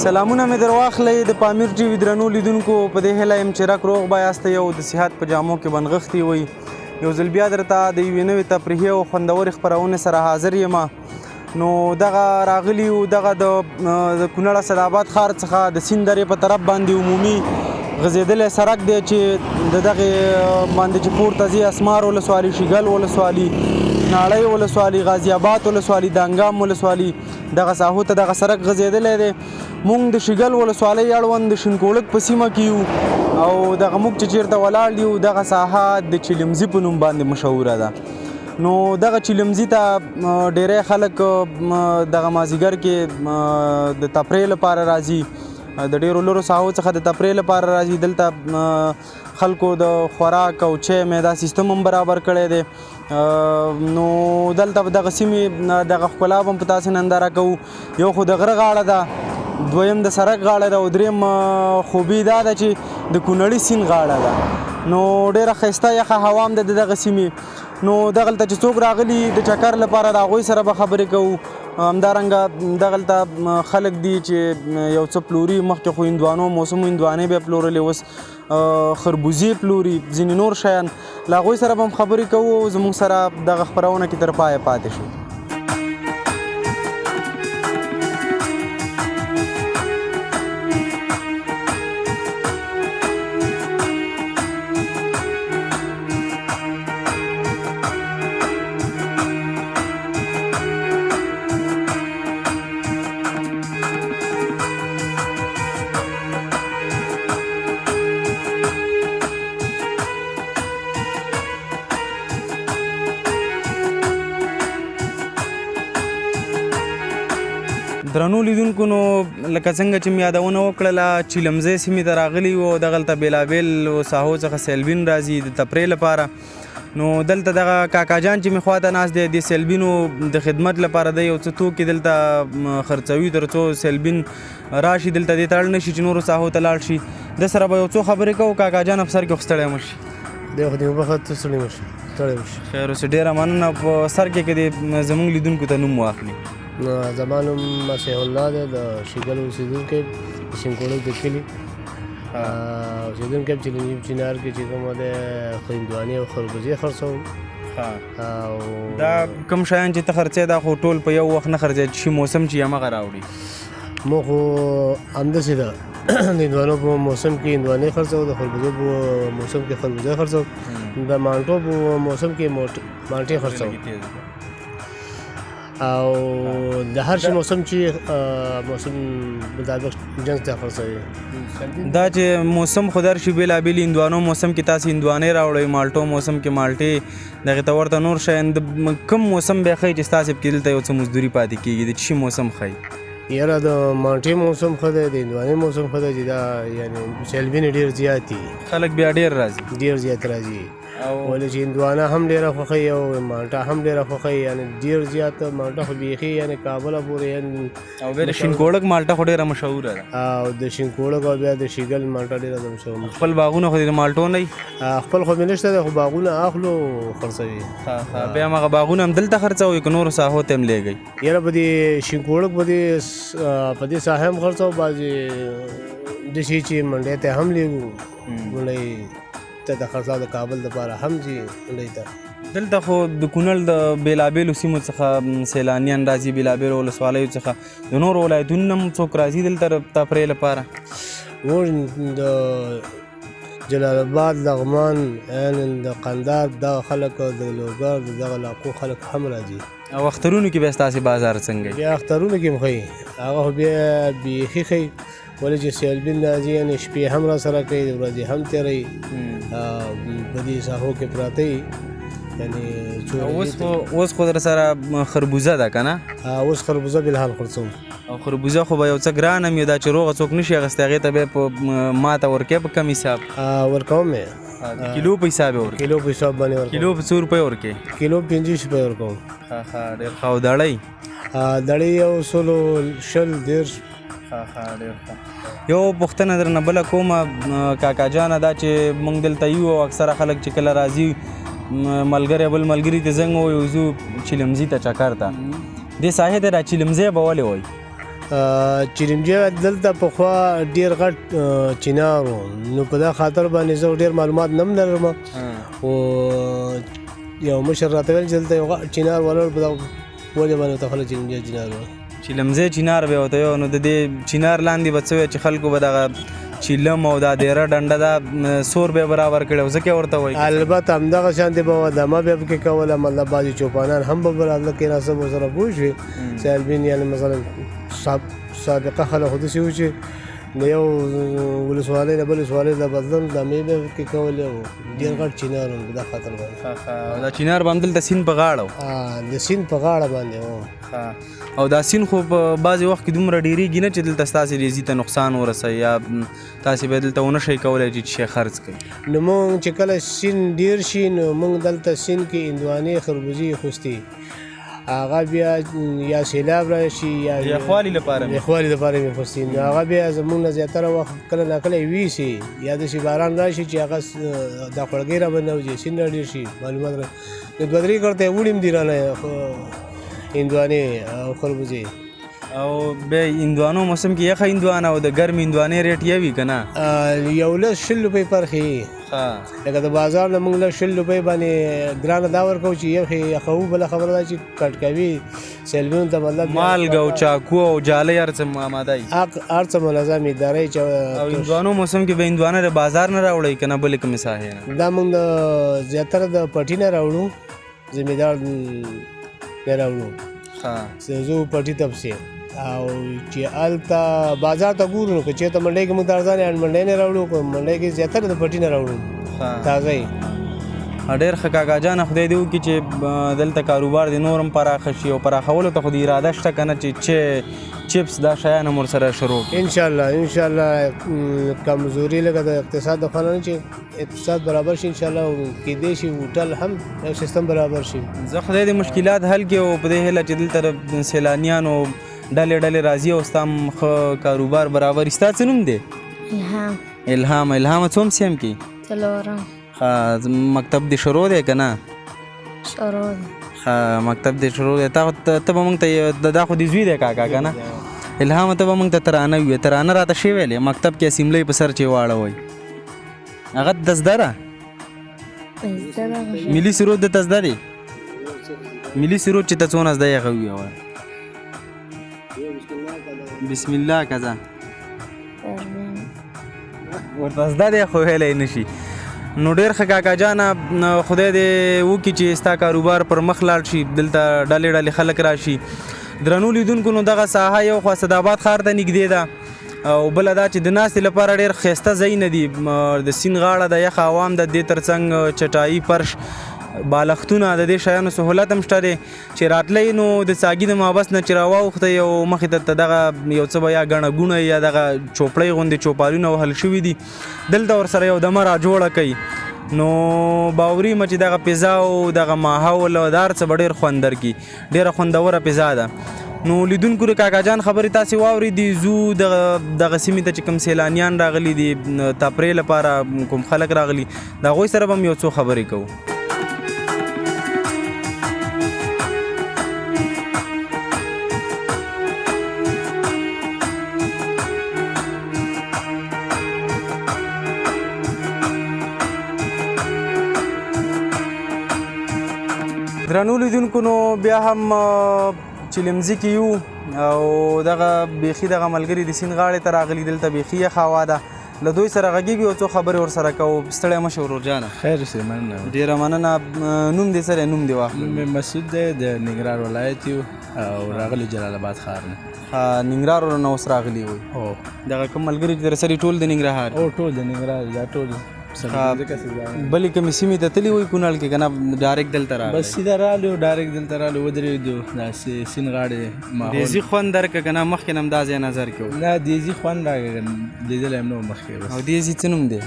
سلامونه مې درواخلئ د پامیر ټي وي درنو لیدونکو، په دې هیله یم چې رک روغ به یاستئ او د صحت په جامو کې به نغښتي وئ. یو ځل بیا درته د یوې نوې تفریحي او خوندورې خپرونې سره حاضر یم. نو دغه راغلي یو، دغه د کونړ اسداباد ښار څخه د سیند درې په طرف باندې عمومي غځېدلی سرک دی چې د دغې باندې چې پورته ځي اسمار ولسوالي، شیګل ولسوالي، ناړۍ ولسوالي، غازي آباد ولسوالي، دانګام ولسوالي، دغه ساحو ته دغه سرک غځېدلی دی. موږ د شیګل ولسوالۍ اړوند د شینکوړک په سیمه کې یو او دغه موږ چې چیرته ولاړ یو دغه ساحه د چیلمزي په نوم باندې مشهوره ده. نو دغه چیلمزي ته ډیری خلک دغه مازیګر کې د تفریح لپاره راځي، د ډیرو لرو ساحو څخه د تفریح لپاره راځي. دلته خلکو د خوراک او چای میدا سیستم هم برابر کړی دی. نو دلته به دغه سیمې دغه ښکلا به هم په تاسې ننداره کوو. یو خو د غره غاړه ده، دویم د سرک غاړه ده او دریم خوبي دا ده چې د کونړي سیند غاړه ده. نو ډېره ښایسته یخه هوا هم ده د دغه سیمې. نو دغلته چې څوک راغلي د چکر لپاره د هغوی سره به خبرې کوو. همدارنګه دغلته خلک دي چې یو څه پلوري، مخکې خو هندوانو موسم هندوانې به یې پلورلې، اوس خربوزې پلوري، ځینې نور شیان. له هغوی سره به هم خبرې کوو او زموږ سره دغه خپرونه کې تر پایه پاتې شئ. درنو لیدونکو، نو لکه څنګه چې مې یادونه وکړله چیلمزۍ سیمې ته راغلي وو، دغلته بېلابېل ساحو څخه سیلبین راځي د تفریح لپاره. نو دلته دغه کاکا جان چې مې خواته ناست دی د سیلبینو د خدمت لپاره دی یو څه توکي دلته خرڅوي تر څو سیلبین راشي دلته دې ته اړ نه شي چې نورو ساحو ته لاړ شي. ده سره به یو څو خبرې کوو. کاکا جان په سر کې خو ستړی مه شي. دی خو دې وبخښه، ته ستړی مه شي، ستړی مه شي. خیر اوسې، ډېره مننه. په سر کې که دې زموږ لیدونکو ته نوم واخلي. زما نوم مسیح الله دی، د شیګل اوسېدونکی، د شینکوړک د کلي اوسېدونکی یم چې نجیب چنار کې چې کومه دی هندوانې او خربوزې خرڅوم. او دا کوم شیان چې ته خرڅې دا خو ټول په یو وخت نه خرڅې، چې موسم چې همغه راوړي. موږ خو همداسې ده، د هندوانو په موسم کې هندوانې خرڅوو، د خربوزو په موسم کې خربوزې خرڅوو، د مالټو په موسم کې مالټې خرڅوو. او د هر شي موسم چې موسم مطابق جنس ته خرڅوي. دا چې موسم خو در شي بېلابېل، هندوانو موسم کې تاسې هندوانې راوړئ، مالټو موسم کې مالټې، دغې ته ورته نور شیان. د کوم موسم بیا ښه چې ستاسې پکې دلته یو څه مزدوري پاتې کېږي، د څه موسم ښه وي؟ یاره د مالټې موسم ښه دی، د هندوانې موسم ښه دی چې دا یعنې سیلبینې ډېر زیات دي، خلک بیا ډېر راځي، ډېر زیات راځي. ولې چې هندوانه هم ډېره خوښوي او مالټه هم ډېره خوښوي، یعنې ډېر زیات مالټه خو بیخي یعنې کابله پورې یعنې. او بیا د شینکوړک مالټه خو ډېره مشهوره ده. او د شینکوړک او بیا د شیګل مالټه ډېره ده مشهوره. خپل باغونه خو د مالټو نه وي؟ خپل خو مې نشته دی، خو باغونه اخلو خرڅوي. بیا هماغه باغونه هم دلته خرڅوي که نورو ساحو ته هم لېږئ؟ یاره په دې شینکوړک په دې ساحه هم خرڅوو، بعضې داسې چې منډۍ ته هم لېږو، منډۍ ته د خرڅلاو د کابل دپاره هم ځي منډۍ ته. دلته خو د کونړ د بېلابېلو سیمو څخه سیلانیان راځي، بېلابېلو ولسوالیو څخه، د نورو ولایتونو نه هم څوک راځي دلته د تفریح لپاره؟ موږ د جلال آباد، لغمان، یعنې د قندهار دغه خلک، د لوګر د دغه علاقو خلک هم راځي. او اخترونو کې بیا ستاسې بازار څنګه وي؟ بیا اخترونو کې هم ښه وي، هغه خو بیا بیخي ښه وي، ولې چې سیلبین راځي یعنې شپې هم را سره کوي، د ورځې هم تېروي، په دې ساحو کې پراته وي. یعنې څو اوس خو در سره خربوزه ده که نه؟ اوس خربوزه بالحال خرڅوم. او خربوزه خو به یو څه ګرانه هم وي، دا چې روغه څوک نشي اخیستی هغې ته بیا په ماته ورکوې په کم حساب؟ ورکوم یې. د کیلو په حساب یې ورکوې؟ کیلو په حساب باندې ورکوم. کیلو په څو روپۍ ورکوې؟ کیلو 25 روپۍ ورکوم. ښه ښه، ډېر ښه. او دړۍ؟ دړۍ یو سلو شل دېرش. ښه ښه، ډېر ښه. یو پوښتنه درنه بله کومه کاکا جانه، دا چې موږ دلته یو او اکثره خلک چې کله راځي ملګری بل ملګري ته زنګ ووایي ځو چیلمزي ته چکر ته، دې ساحې ته دا چیلمزی به ولې وایي؟ چیلمجی دلته پخوا ډیر غټ چینار و، نو په دا خاطر باندې زه ډیر معلومات نه لرم. خو یو مشر راته ویل چې دلته یو غټ چینار ولاړ، په دغه وجه باندې ورته خلک چیلمجی چینار وایي. چیلمزی چینار به ورته یو. نو د دې چینار لاندې به څه وی چې خلکو به دغه چیلم او دا دیره ډنډه دا سور به برابر کړی او ځکه ورته وایي؟ البته همدغه شان دی به دمه به پکې کوله، مطلب بعضې چوپانان هم به راتله کېناسته به ورسره پوه شوې. سیلبین یعنې مثلا سابقه خلک خو داسې وو چې د یو ولسوالۍ نه بلې ولسوالۍ ته بدلون دمې به پکې کولې او ډېر غټ چینار و په دا خاطر باندې. دا چینار به همدلته سیند په غاړه و؟ د سیند په غاړه باندې و. او دا سیند خو په بعضې وخت کې دومره ډېرېږي نه چې دلته ستاسې ریزي ته نقصان ورسوي یا تاسې به دلته ونه شئ کولی چې شی خرڅ کړئ؟ نو موږ چې کله سیند ډېر شي نو موږ دلته سیند کې هندوانې خربوزې ایښوستې، هغه بیا یا سیلاب راشي یا یخوالي لپاره مې. یخوالي لپاره مې ایښوستې. نو هغه بیا زموږ نه زیاتره وخت کله ناکله یې ویسي یا داسې باران راشي چې هغه دا خړګۍ را باندې وځي، سیند را ډېر شي معلومات را نو دوه درې کرته یې وړي هم دي رانه هندوانې او خربوزې. او بیا هندوانو موسم کې یخه هندوانه او د ګرمې هندوانې ریټ یو وي که نه؟ یو لس شل روپۍ پرخې. لکه د بازار نه موږ لس شل روپۍ باندې ګرانه دا ورکوو چې یخې یخوو، بله خبره ده چې کټ کوي سیلبیونو ته، مطلب مالګه او چاکو او جالۍ هر څه آماده وي. هر څه منظم ادارې چې او هندوانو موسم کې به هندوانه د بازار نه راوړئ که نه بلې کومې ساحې نه؟ دا موږ زیاتره د پټي نه راوړو، زمیندار نه راوړو. زه پټي ته پسې او چې هلته بازار ته ګورو نو که چېرته منډۍ کې موږ ته ارزانه یې منډۍ نه راوړو، که منډۍ کې زیاتره د پټي نه راوړو تازه یې. ډېر ښه کاکا جانه، خدای دې وکړي چې دلته کاروبار دې نور هم پراخه شي او پراخولو ته خو دې اراده شته که نه چې چپس دا شیان هم ورسره شروع کړي؟ انشاءالله انشاءالله. کمزوري لکه د اقتصاد د خوا نه چې اقتصاد برابر شي انشاءالله کېدای شي هوټل هم یو سیستم برابر شي. زه خدای دې مشکلات حل کړي او په دې هیله چې دلته د سیلانیانو ډلې ډلې راځي او ستا هم ښه کاروبار برابر شي. ستا څه نوم دی؟ الهام. الهام. الهام څوم سیم کې؟ څلورم. ښه، مکتب دې شروع دی که نه؟ شروع دی. ښه، مکتب دې شروع دی. ته به موږ ته دا خو دې زوی دی کاکا که نه؟ الهام ته به موږ ته ترانه ووایې. ترانه راته شی ویلې مکتب کې اسمبلۍ په سر چې واړوئ، هغه ته زده ده؟ زده ده. ملي سرود درته زده دی؟ ملي سرود چې ته څونه زده یې هغه ووایه. بسم الله که ځه ورته زده دی خو ویلی نه شي. نو ډېر ښه کاکا جانه، خدای دې وکړي چې ستا کاروبار پر مخ لاړ شي، دلته ډلې ډلې خلک راشي. درنو لیدونکو، نو دغه ساحه یو خوا سعدآباد ښار ته نږدې ده او بله دا چې د ناستې لپاره ډېر ښایسته ځایونه دي. د سیند غاړه ده، یخه هوا هم ده، دې ترڅنګ چټایي فرش بالښتونه د دې شیانو سهولت هم شته دی. چې راتلی نو د څاګي د محبس نه چې راواوښتی او مخې ته ته دغه یو څه به یا ګڼه ګوڼه یا دغه چوپړۍ غوندې چوپالونه وهل شوي دي، دلته ورسره یو دمه را جوړه کوي. نو باوري یم چې دغه فضا او دغه ماحول او دا هر څه به ډېر خوند درکړي، ډېره خوندوره فضا ده. نو لیدونکو د کاکا جان خبرې تاسې واورېدې. ځو دغه سیمې ته چې کوم سیلانیان راغلي دي، تفریح لپاره کوم خلک راغلي، د هغوی سره به هم یو څو خبرې کوو. درنو لیدونکو، نو بیا هم چیلمزي کې یو او دغه بیخي دغه ملګري د سیند غاړې ته راغلي، دلته بیخي یخه هوا ده. له دوی سره غږېږو یو څو خبرې ورسره کوو. ستړی مه شې ورور جانه. خیر شې، مننه. ډېره مننه. نوم دې څه دی؟ نوم دې واخله. نوم مې مسعود دی، د ننګرهار ولایت یو او راغلی جلال آباد ښار نه. ننګرهار نه اوس راغلي وئ؟ هو. دغه کوم ملګري چې درسره دي ټول د ننګرهار؟ هو، ټول د ننګرهار، دا ټول بلې کومې سیمې ته تللي وئ کونړ کې که نه ډایرکټ دلته راغلی؟ بس سیده رالو، ډایرکټ دلته رالو، ودرېدو داسې سیند غاړې ماحول. دیزي خوند درکړه که نه مخکې نه هم دا ځای نظر کې و؟ نه، دیزي خوند راکړه، لیدلی هم نه و مخکې بس. او دیزي څه نوم دی؟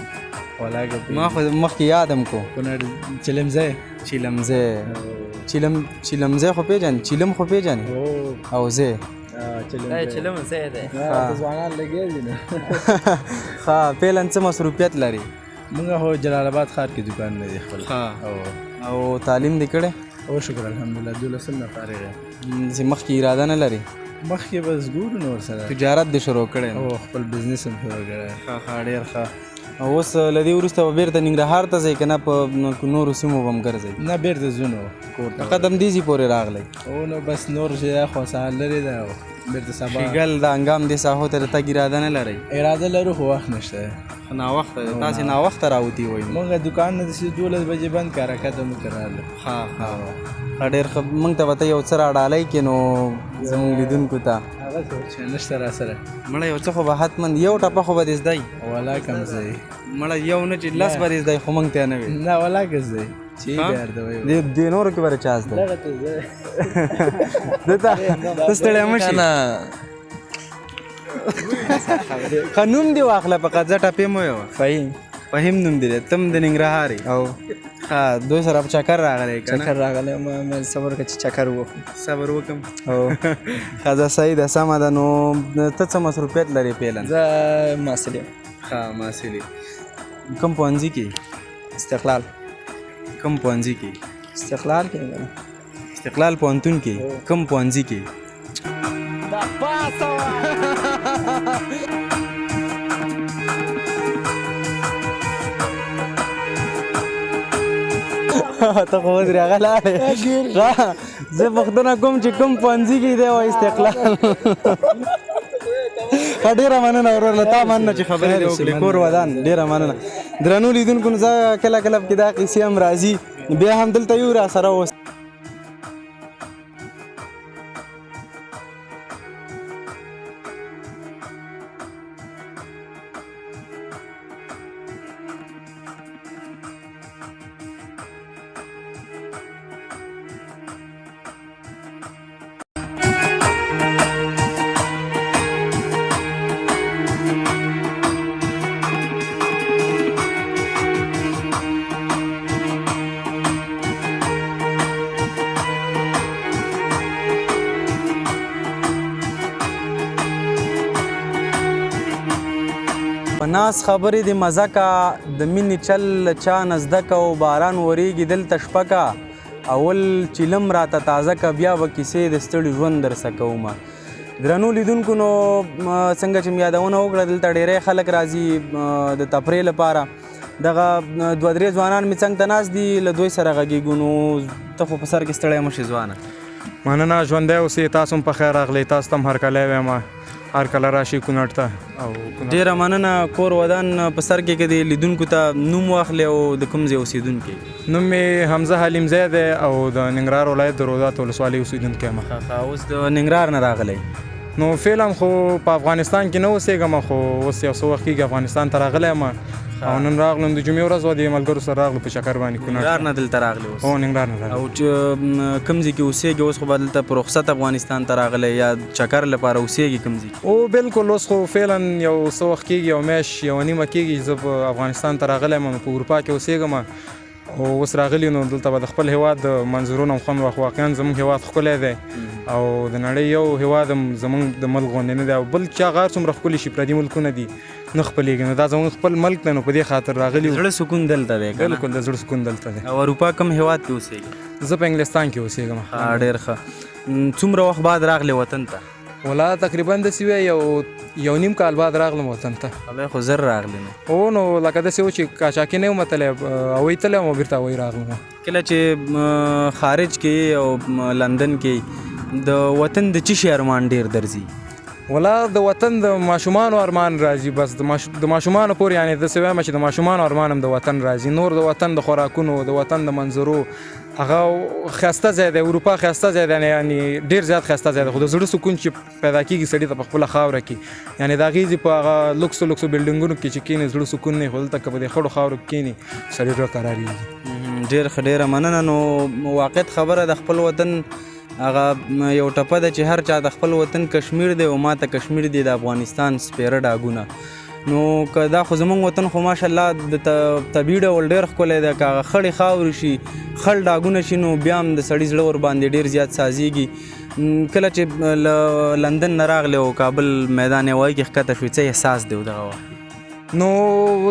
ولا که ما خو مخکې یاد هم کو. کونړ چلمزی. چلمزی. چلمزی خو پېژنې؟ چلم خو پېژنې؟ هو. او زی؟ چلمزی دی. ځوانان لګیا دي نو. ښه، فعلاً څه مصروفیت لرې؟ موږ خو جلال آباد ښار کې دکان لري خپل. او تعلیم دې کړی؟ او شکر الحمدلله، دولسم نه فارغ یم. چې مخکې اراده نه لرې؟ مخکې بس ګورو نو ورسره. تجارت دې شروع کړی؟ او خپل بزنس هم شروع کړی. ښه ښه، ډېر ښه. او اوس له دې وروسته به بېرته ننګرهار ته ځئ که نه په نورو سیمو به هم ګرځئ؟ نه، بېرته ځو نو کور ته. فقط همدې ځای پورې راغلی؟ او نو بس نور چې دا خو سهار لرې ده او بېرته سبا. شیګل د انګام دې ساحو ته د تګ اراده نه لرئ؟ اراده لرو خو وخت نشته. ناوخته دی، تاسې ناوخته راوتي وئ. موږ دوکان نه داسې 12 بجې بند که حرکت مو که راغلو. ښه ښه ښه، ډېر ښه. موږ ته به ته یو څه راډالۍ کړې نو زموږ لیدونکو ته؟ هغه څه چې نشته را سره. مړه یو څه خو به حتما، یو ټپه خو به دې زده وي. ولا کم ځای. مړه یو نه چې لس به دې زده وي، خو موږ ته یې نه وي. نه ولا که ځای چې بیا ورته وایي. دې نورو کې به چا زده وي؟ دغه ته ځای. ده ته ستړی مه شې. ښه نوم دې واخله فقط، زه ټپې مو یوه. فهیم. فهیم نوم دې دی، ته هم د ننګرهار یې؟ او. ښه، دوی سره په چکر راغلی که نه؟ چکر راغلی ما، مې صبر وکړه چې چکر ووهو. صبر وکړم؟ او. ښه ځه، صحیح ده، سمه ده. نو ته څه مصروفیت لرې فعلا؟ زه محصل یم. ښه، محصل یې، کوم پوهنځي کې؟ استقلال. کوم پوهنځي کې؟ استقلال کې دی. استقلال پوهنتون کې کوم پوهنځي کې؟ ته خو اوس راغله لاړې. زه پوښتنه کوم چې کوم پوهنځي کې دی، وایي استقلال. ښه، ډېره مننه ورور، له تا مننه چې خبرې دې وکړې. کور ودان، ډېره مننه. درنو لیدونکو، نو زه کله کله پکې دا قیصې هم راځي، بیا هم دلته یو را سره اوس. په ناز خبرې دې مزه کا، د مینې چل له چا نه زده که، او باران ورېږي دلته شپه کا، اول چیلم راته تازه که، بیا به کیسې د ستړي ژوند درڅه کومه. درنو لیدونکو، نو څنګه چې مې یادونه وکړه، دلته ډېری خلک راځي د تفریح لپاره. دغه دوه درې ځوانان مې څنګ ته ناست دي، له دوی سره غږېږو. نو ته خو په سر کې ستړی مه شې ځوانه. مننه، ژوندی اوسې. تاسو هم په خیر راغلئ، تاسو ته هم هرکلی وایم. هر کله راشي کونړ ته او ډېره مننه، کور ودان. په سر کې که دې لیدونکو ته نوم واخلې او د کوم ځای اوسېدونکی؟ نوم مې حمزه حلیمزی دی او د ننګرهار ولایت د رودات ولسوالۍ اوسېدونکی یم. ښه ښه، اوس د ننګرهار نه راغلی؟ نو فعلا خو په افغانستان کې نه اوسېږم، خو اوس یو څه وخت کېږي افغانستان ته راغلی یم او نن راغلم، د جمعې ورځ وه، د ملګرو سره راغلو په چکر باندې کونړ. ننګرهار نه دلته راغلی اوس؟ هو، ننګرهار نه راغلی. او چې کوم ځای کې اوسېږې اوس؟ خو به دلته په رخصت افغانستان ته راغلی یا چکر لپاره اوسېږې کوم ځای کې؟ او بالکل، اوس خو فعلا یو څه وخت کېږي، یو میاشت یوه نیمه کېږي چې زه په افغانستان ته راغلی یم. په اروپا کې اوسېږم او اوس راغلي، نو دلته به د خپل هیواد د منظرونو هم خوند واخلو. واقعا زموږ هیواد ښکلی دی او د نړۍ یو هیواد هم زموږ د ملک غوندې نه دی، او بل چا غار څومره ښکلي شي، پردي ملکونه دي نه خپلېږي. نو دا زموږ خپل ملک دی، نو په دې خاطر راغلي یو. زړه سکون دلته دی که نه؟ بالکل، د زړه سکون دلته دی. او اروپا کوم هیواد کې اوسېږې؟ زه په انګلستان کې اوسېږم. ښه، ډېر ښه. څومره وخت بعد راغلې وطن ته؟ ولا تقریبا داسې وی یو نیم کال بعد راغلم وطن ته. بیا خو زر راغلې نو. او نو لکه داسې و چې قاچاقي نه وم تللی، هغوی تللی وم او بېرته هغوی راغلم. کله چې خارج کې او لندن کې، د وطن د چی شي ارمان ډیر درځي؟ ولا د وطن د ماشومانو ارمان راځي، بس د ماشومانو پورې، یعنې داسې وایم چې د ماشومانو ارمان هم د وطن راځي. نور د وطن د خوراکونو، د وطن د منظرو، هغه ښایسته ځای دی، اروپا ښایسته ځای دی، یعنې ډېر زیات ښایسته ځای دی، خو د زړه سکون چې پیدا کېږي سړي ته په خپله خاوره کې، یعنې د هغې ځای په هغه لوکسو لوکسو بلډینګونو کې چې کښېني زړه سکون نه وي، خو دلته که په دې خړو خاورو کې کښېني سړي زړه قرارېږي. ډېر ښه، ډېره مننه. نو واقعیت خبره د خپل وطن هغه یو ټپه ده چې هر چا د خپل وطن کشمیر دی او ما ته کشمیر دی د افغانستان سپېره ډاګونه. نو که دا خو زمونږ وطن خو ماشاءالله د طبیعي ډول ډېر ښکلی دی، که هغه خړې خاورې شي، خړ ډاګونه شي، نو بیا هم د سړي زړه ورباندې ډېر زیات سازېږي. کله چې له لندن نه راغلې او کابل میدان هوایي کې ښکته شوې، څه احساس دی دغه وخت؟ نو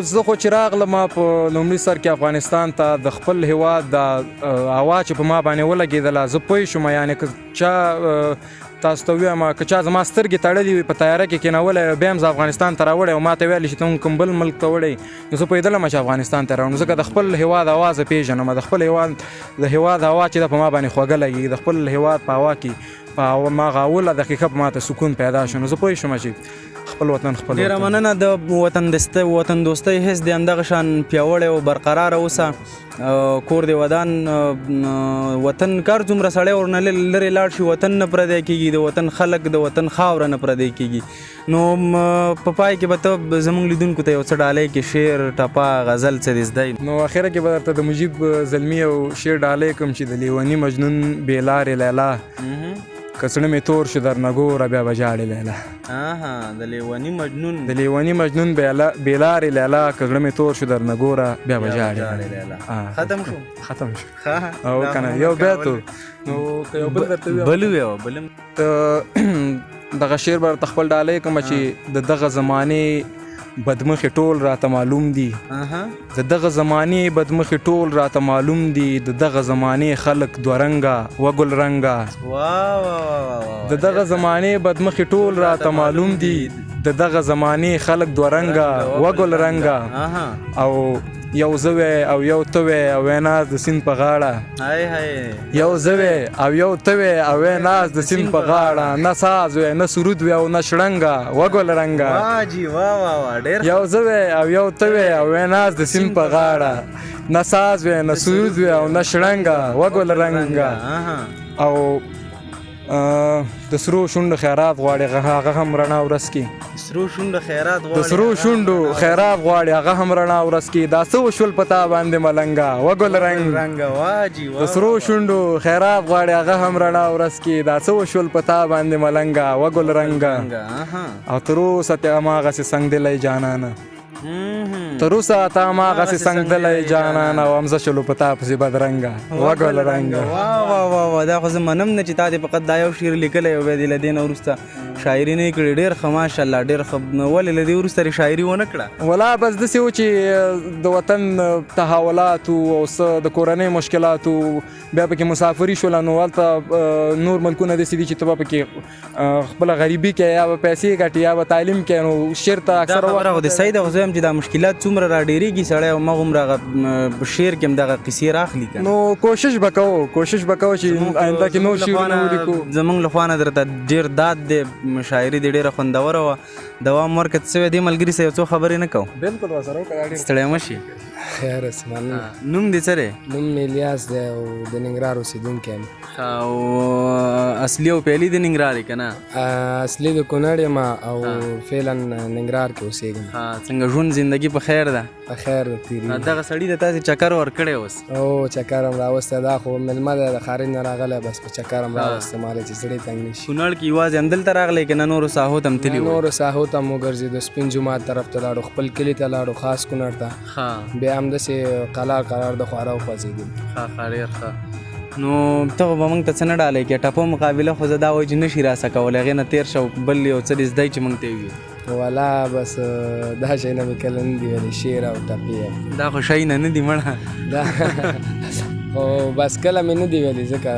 زه خو چې راغلم په لومړي سر کې افغانستان ته، د خپل هیواد د هوا چې په ما باندې ولګېدله، زه پوه شوم، یعنې که چا تاسو ته ووایم که چا زما سترګې تړلې وي په طیاره کې کېنولی وی، بیا هم زه افغانستان ته راوړی او ما ته ویل چې ته کوم بل ملک ته وړی، نو زه پوهېدلم چې افغانستان ته راوړم، ځکه د خپل هېواد هوا زه پېژنم. د خپل هېواد د هېواد هوا چې ده په ما باندې خوږه لګېږي، د خپل هېواد په هوا کې په ما هغه اوله دقیقه په ما ته سکون پیدا شو، نو زه پوه شوم چې خپل وطن خپل ډیره وطن. مننه. د وطن دوستۍ حس دې همدغه شان پیاوړی او برقراره اوسه. کور دې ودان. وطن کار څومره سړی ورنه لرې لاړ شي وطن نه پردی کېږي، د وطن خلک د وطن خاوره نه پردی کېږي. نو په پای کې به ته زموږ لیدونکو ته یو څه ډالۍ کې شعر، ټپه، غزل څه دې زده وي. نو اخره کې به درته د مجیب زلمي یو شعر ډالۍ کوم چې د لیوني مجنون بې لارې لیلا، که زړه مې تور شو درنه ګوره بیا به ژاړې لیلا. د لیوني مجنون، د لیوني مجنون بې لارې لیلا، که زړه مې تور شو درنه ګوره بیا به ژاړې لیلا. ختم شو، ختم شو. او که نه یو بیت و، نو که یو بل درته ووایم. بل ووایه، بل هم. ته دغه شعر به درته خپل ډالۍ کوم چې د دغه زمانې بدمخې ټول راته معلوم دي، د دغه زمانې بدمخې ټول راته معلوم دي، د دغه زمانې خلک دوه رنګه وګل رنګه. د دغه زمانې بدمخې ټول راته معلوم دي، د دغه زمانې خلک دوه رنګه وګل رنګه. او یو زه وی او یو ته وی او وی ناز د سیند په غاړه، یو زه وی او یو ته وی او وی ناز د سیند په غاړه، نه ساز وی نه سرود وی او نه شړنګه وګل رنګه. یو زه وی او یو ته وی او وی ناز د سیند په غاړه، نه ساز وی نه سرود وی او نه شړنګه وګل رنګه. او د سرو شونډو خیرات غواړي هغه هم رڼا ورځ کې، سرو شونډو خیرات غواړي، د سرو شونډو خیرات غواړي هغه هم رڼا ورځ کې، دا څه وشول په تا باندې ملنګه وګل رنګ. د سرو شونډو خیرات غواړي هغه هم رڼا ورځ کې، دا څه وشول په تا باندې ملنګه وګل رنګه. او تر اوسه ته هماغسې سنګدلی جانانه، تر اوسه ته هماغسې سنګدلی جانانه، او همزه شلو په تا پسې بدرنګه وګل رنګه. واه واه واه واه، دا خو زه منم نه چې تا دې فقط دا یو شعر لیکلی او بیا دې له دې نه وروسته شاعري نه کړې. ډېر ښه ماشاءالله، ډېر ښه. ولې له دې وروسته دې شاعري ونه کړه؟ ولا بس داسې و چې د وطن تحولات او څه د کورنۍ مشکلات بیا پکې مسافري شوله، نو هلته نور ملکونه داسې دي چې ته به پکې خپله غریبي کوې، یا به پیسې ګټې یا به تعلیم کوې، نو شعر ته اکثره دا خبره خو دې صحیح ده، خو زه وایم چې دا مشکلات څومره را ډېرېږي سړی او مغومره هغه په شعر کې هم دغه قصې راخلي که نه. نو کوشش به کوو، کوشش به کوو چې آینده کې نور شعرونه ولیکو. زموږ له خوا نه درته ډېر داد دی، شاعري دې ډېره خوندوره وه، دوام ورکړه. څه وایې دې ملګري سره یو څو خبرې نه کوو؟ بلکل ورسره وکړه، ډېر ستړی مه شي. خیر اوسې، مننه. نوم دې څه دی؟ نوم مې الیاس دی او د ننګرهار اوسېدونکی یم. او اصلي او پیلي د ننګرهار یې که نه؟ اصلي د کونړ یم او فعلا ننګرهار کې اوسېږم. څنګه ژوند زندګي په خیر ده؟ په خیر ده تېرېږي. دغه سړي د تاسې چکر ورکړی اوس؟ او چکر هم راوستی، دا خو مېلمه دی د خارج نه راغلی، بس په چکر هم راوستی مالې چې زړه یې تنګ نه شي. کونړ کې یوازې همدلته راغلی که نه نورو ساحو ته هم تللي وئ؟ نورو ساحو ته هم وګرځېدو، سپین جومات طرف ته لاړو، خپل کلي ته لاړو، خاص کونړ ته، بیا همداسې قلار قلار د خواره وخوځېدو. ښه ښه، ډېر ښه. نو ته خو به موږ ته څه نه ډالۍ کې؟ ټپو مقابله خو زه دا وایي چې نه شي راسه کولی، هغې نه تېر شه او بل یو څه دې زده چې موږ ته یې ووایي. ولا بس دا شیونه مې کله نه دي ویلي، شعر او ټپې دا خو شیونه نه دي مړه. دا خو بس کله مې نه دي ویلي ځکه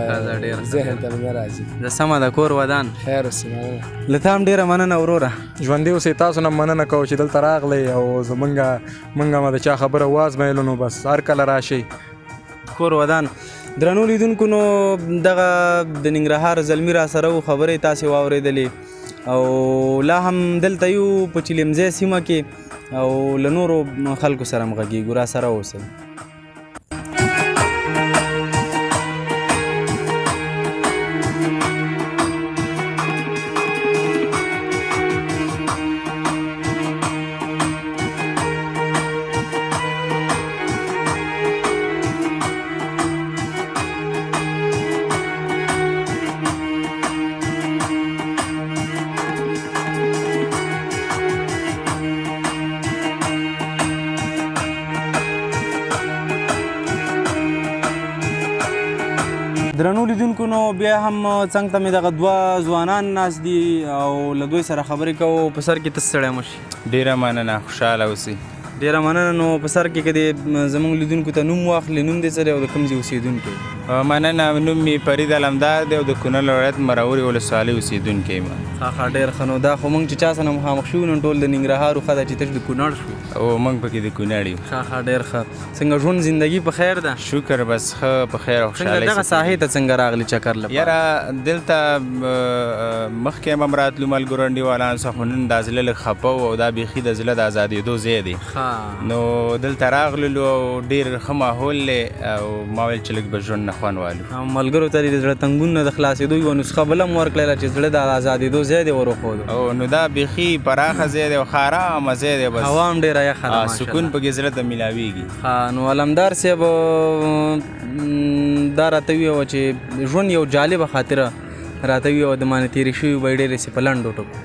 ذهن ته مې نه راځي. زه سمه ده، کور ودان. خیر اوسې، مننه. له تا هم ډېره مننه وروره. ژوندي اوسئ. تاسو نه مننه کوو چې دلته راغلئ او مونږ به د چا خبره وازمایلو، نو بس هر کله راشئ. کور ودان. درنو لیدونکو، نو دغه د ننګرهار زلمي را سره و، خبرې تاسې واورېدلې او لا هم دلته یو په چیلیمزی سیمه کې او له نورو خلکو سره هم غږېږو. را سره اوسئ. درنو لیدونکو، نو بیا هم څنګ ته مې دغه دوه ځوانان ناست دي او له دوی سره خبرې کوو. په سر کې ته ستړی مه شي. ډېره مننه، خوشحاله اوسئ. ډېره مننه. نو په سر کې که دې زموږ لیدونکو ته نوم واخلې، نوم دې څه دی او د کوم ځای اوسېدونکی؟ مننه. نوم مې فرید علمدار دی او د کونړ ولایت مرورې ولسوالۍ اوسېدونکی یم. ښه ښه، ډېر ښه. نو دا خو موږ چې چا سره مخامخ شو نن ټول د ننګرهار ښه ده چې تش د کونړ شو. او موږ پکې د کونړ یو. ښه ښه، ډېر ښه. څنګه ژوند زندگی په خیر ده؟ شکر، بس ښه، په خیر او څنګه خوشحالۍ. دغه ساحې ته څنګه راغلي چکر لپاره؟ یاره دلته مخکې هم راتلو ملګرو انډیوالانو څخه، خو نن دا زړه لږ خفه و او دا بیخي د زړه د ازادېدو ځای دی. نو دلته راغللو او ډېر ښه ماحول دی او ما ویل چې لږ به ژوند نه خوند والو. ملګرو ته دې د زړه تنګون نه د خلاصېدو یوه نسخه بله هم ورکړله چې زړه د ازادېدو ځای دی وروښودو. او نو دا بیخي پراخه ځای دی او ښه ارامه ځای دی، بس هوا هم ډېره یخه ده، سکون پکې زړه ته میلاویږي. ښه، نو علمدار صاحب دا راته ووایه چې ژوند یو جالبه خاطره راته ووایه د مانې تېرې شوي به ډېرې سي په لنډو ټکو.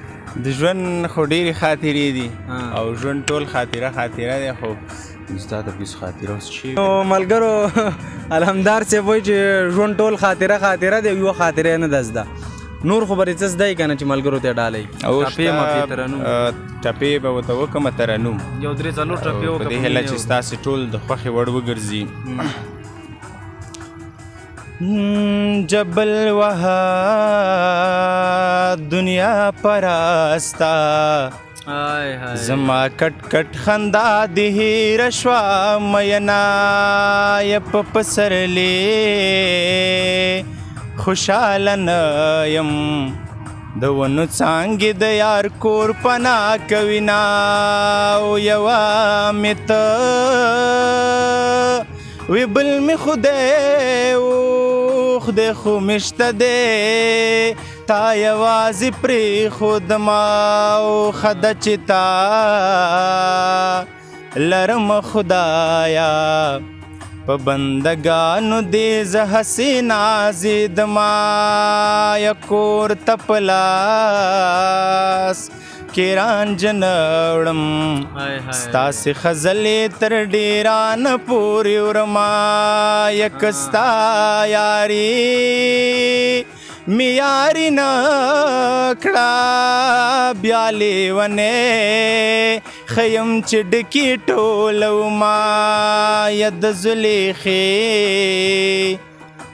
د ژوند خو ډېرې خاطرې دي او ژوند ټول خاطره خاطره دی، خو ستا ته هېڅ خاطره اوس چی. نو ملګرو علمدار صاحب وایي چې ژوند ټول خاطره خاطره دی، یوه خاطره یې نه ده زده. نور خو به دې څه زده یې که نه چې ملګرو ته یې ډالۍ او ټپې مپې ترنم؟ ټپې به ورته وکړم، ترنم یو درې څلور ټپې وکړه. په دې هیله چې ستاسې ټول د خوښې وړ وګرځي. جبل وها دنیا پرستا، زما کټ کټ خندا دې هېره شوه مینا په پسرلي خوشحاله نه یم، د ونو څانګې د یار کور پناه کوي نه، او یوه مې ته وی بل مې خدای و، خدای خو مې شته دی، تا یوازې پرېښودم او ښه ده چې تا لرم خدایا، په بندګانو دې زه هسې نازېدم، یا کور ته په لاس کې رانجنه وړم، ستاسې خزلې تر ډېرانه پورې ورمه، یک ستا یاري مې یاري نه کړه بیا لیونی ښیم چې ډکې ټولومه، یا د زلیخې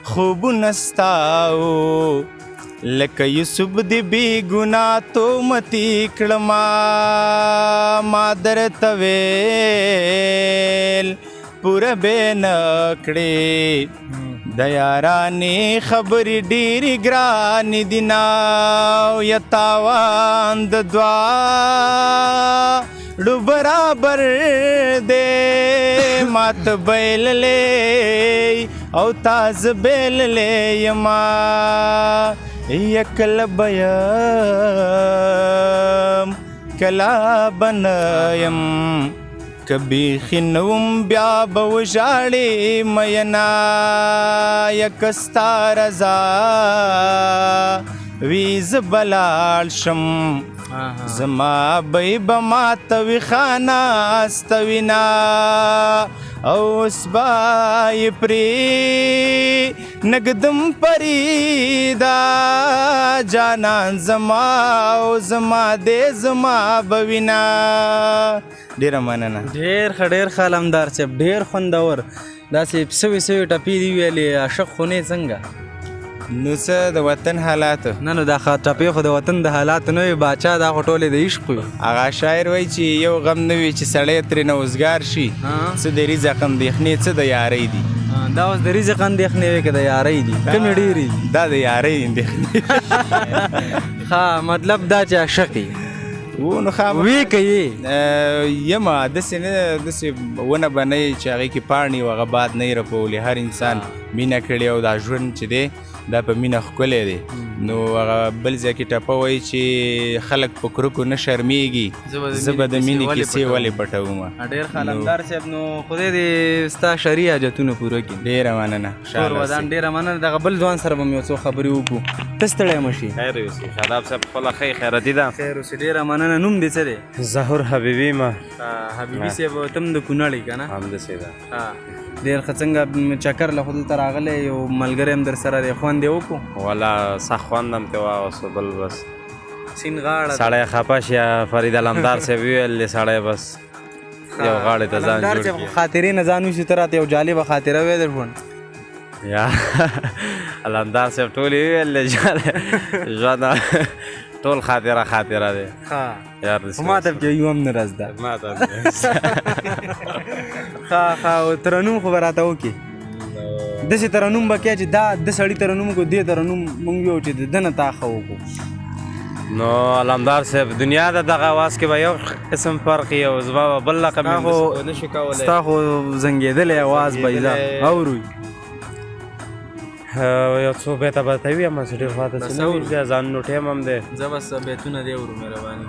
خوبونه ستا وو لکه یوسف دې بې ګناه تومتي کړمه، ما درته ویل پوره به نه کړې، د یارانې خبرې ډېرې ګرانې دي نه، یا تاوان د دواړو برابر دی، ماته بایللې او تا زه بایللی یمه، یکله به یم کله به نه یم، که بیخي نه وم بیا به وژاړې مینا، یک ستا رضا وي زه به لاړ شم، زما بی به ماته ویښه ناسته وینه، او اوس به یې پرې نږدم پریدا، جانان زما او زما دی زما به وینه. ډېره مننه. ډېر ښه، ډېر ښه علمدار صاحب، ډېر خوندور. داسې سوې سوې ټپې دي ویلې، عاشق خو نه څنګه؟ نو څه د وطن حالات نه، نو دا ټپې خو د وطن د حالاتو نه وي باچا، دا خو ټولې د عشق وي. هغه شاعر وایي چې یو غم نه وي چې سړی ترې نه وزګار شي، څه د رزق اندېښنې څه د یارۍ دي. دا اوس د رزق اندېښنې وي که د یارۍ دي؟ کومې ډېرې دي؟ دا د یارۍ اندېښنې. ښه، مطلب دا چې عاشق یې و نو خامخا وی که یې؟ یمه داسې نه، داسې ونه به نه چې هغې کې پاڼې او هغه باد نه یې رپولې. هر انسان مینه کړې او دا ژوند چې دی دا په مینه ښکلی دی. نو هغه بل ځای کې ټپه وایي چې خلک په کرکو نه شرمېږي، زه به د مینې کیسې ولې پټوم. ډېر ښه علمدار صاحب، نو خدای دې ستا شرعي حاجتونه پوره کړي. ډېره مننه. کور ودان. ډېره مننه. دغه بل ځوان سره به مې یو څو خبرې وکړو. ته ستړی مه شي. خیر اوسې شاداب صاحب، خپله ښه خیرتي ده. خیر اوسې. ډېره مننه. نوم دې څه دی؟ ظهور حبیبي. ما حبیبي صاحب، ته هم د کونړ یې که نه؟ همداسې ده. ډېر ښه. څنګه چکر له خو دلته راغلی یو ملګری هم در سره دی، خوند یې وکړو؟ والا سخت خوند هم ترې واخیستو. بل بس سیند غاړه سړی خفه شي. فرید علمدار صاحب وویل سړی بس یو غاړې ته ځان علمدار جوړ چې کړي. خاطرې نه ځان وشي، ته راته یو جالبه خاطره وې د ژوند. یا علمدار صاحب ټول یې وویل، ژوند ټول خاطره خاطره دی. ښه، یار خو ما ته پکې یو هم نه راځده. ما ته ښه ښه، او ترنم خو به راته وکړې، داسې ترنم به کوې چې دا د سړي ترنم کو دې ترنم مونږ یو چې د ده نه تا ښه وکړو. نو علمدار صاحب دنیا د دغه اواز کې به یو قسم فرق یو، زما به بل رقم ستا خو نه شي کولی. ستا خو زنګېدلی اواز به یې اورو. یو څو بیته به ته ویم چې ډېر خواته څه نه وي، ځان نو ټایم هم دی. زه بس بیتونه دی اورو، مهرباني.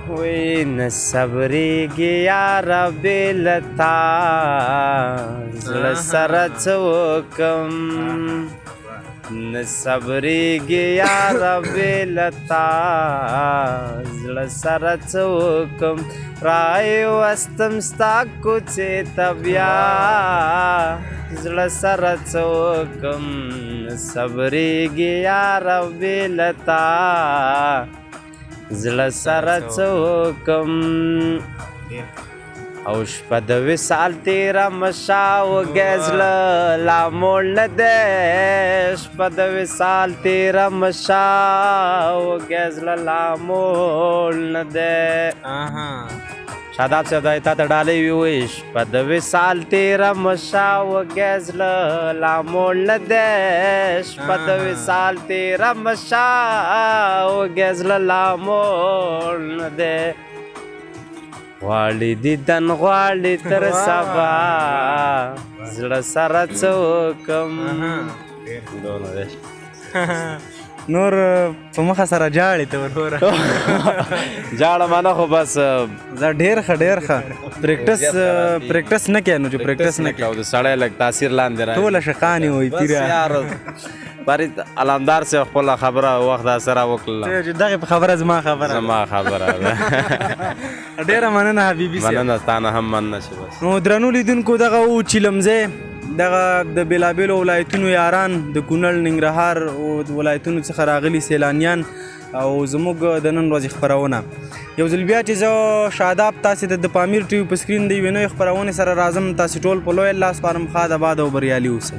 وی نه صبرېږي یاره بې له تا زړه سره څه وکم، نه صبرېږي یاره بې له تا زړه سره څه وکم، رای وستم ستا کوڅې ته بیا زړه سره څه وکم، نه صبرېږي یاره بې له تا زړه سره څه وکم. او شپه د وصال تېره مشا وږی زړه لا موړ نه دی، شپه د وصال تېره مشا وږی زړه لا موړ نه دی. شاداب صاحب دا تا ته ډالۍ وي، وایي شپه د وصال تېره مشا وږی زړه لا موړ نه دی، شپه د وصال تېره مشا وږی زړه لا موړ نه دی، غواړي دیدن غواړي تر سبا زړه سره څه وکم. دونه دی. نور په مخه سره جاړې ته وروره. جاړه مانه خو بس. زه ډېر ښه، ډېر ښه. پریکټس پریکټس نه کوې نو چې پریکټس نه کوې د سړی لږ تاثیر لاندې راځي. ټول عاشقان یې وایي بس پیره. یار بری علمدار صاحب خپله خبره وخت دا سره وکړله. چې دغې په خبره زما خبره ده. زما خبره ده. ډېره مننه حبیبي صاحب. مننه، تا نه هم مننه چې بس. نو درنو لیدونکو دغه و چیلمځی، دغه د بېلابېلو ولایتونو یاران، د کونړ، ننګرهار او ولایتونو څخه راغلي سیلانیان او زموږ د نن ورځې خپرونه. یو ځل بیا چې زه شاداب تاسې ته د پامیر ټي وي په سکرین د یوې نوې خپرونې سره راځم، تاسې ټول په لوی الله سپارم. ښاد آباد او بریالي اوسئ.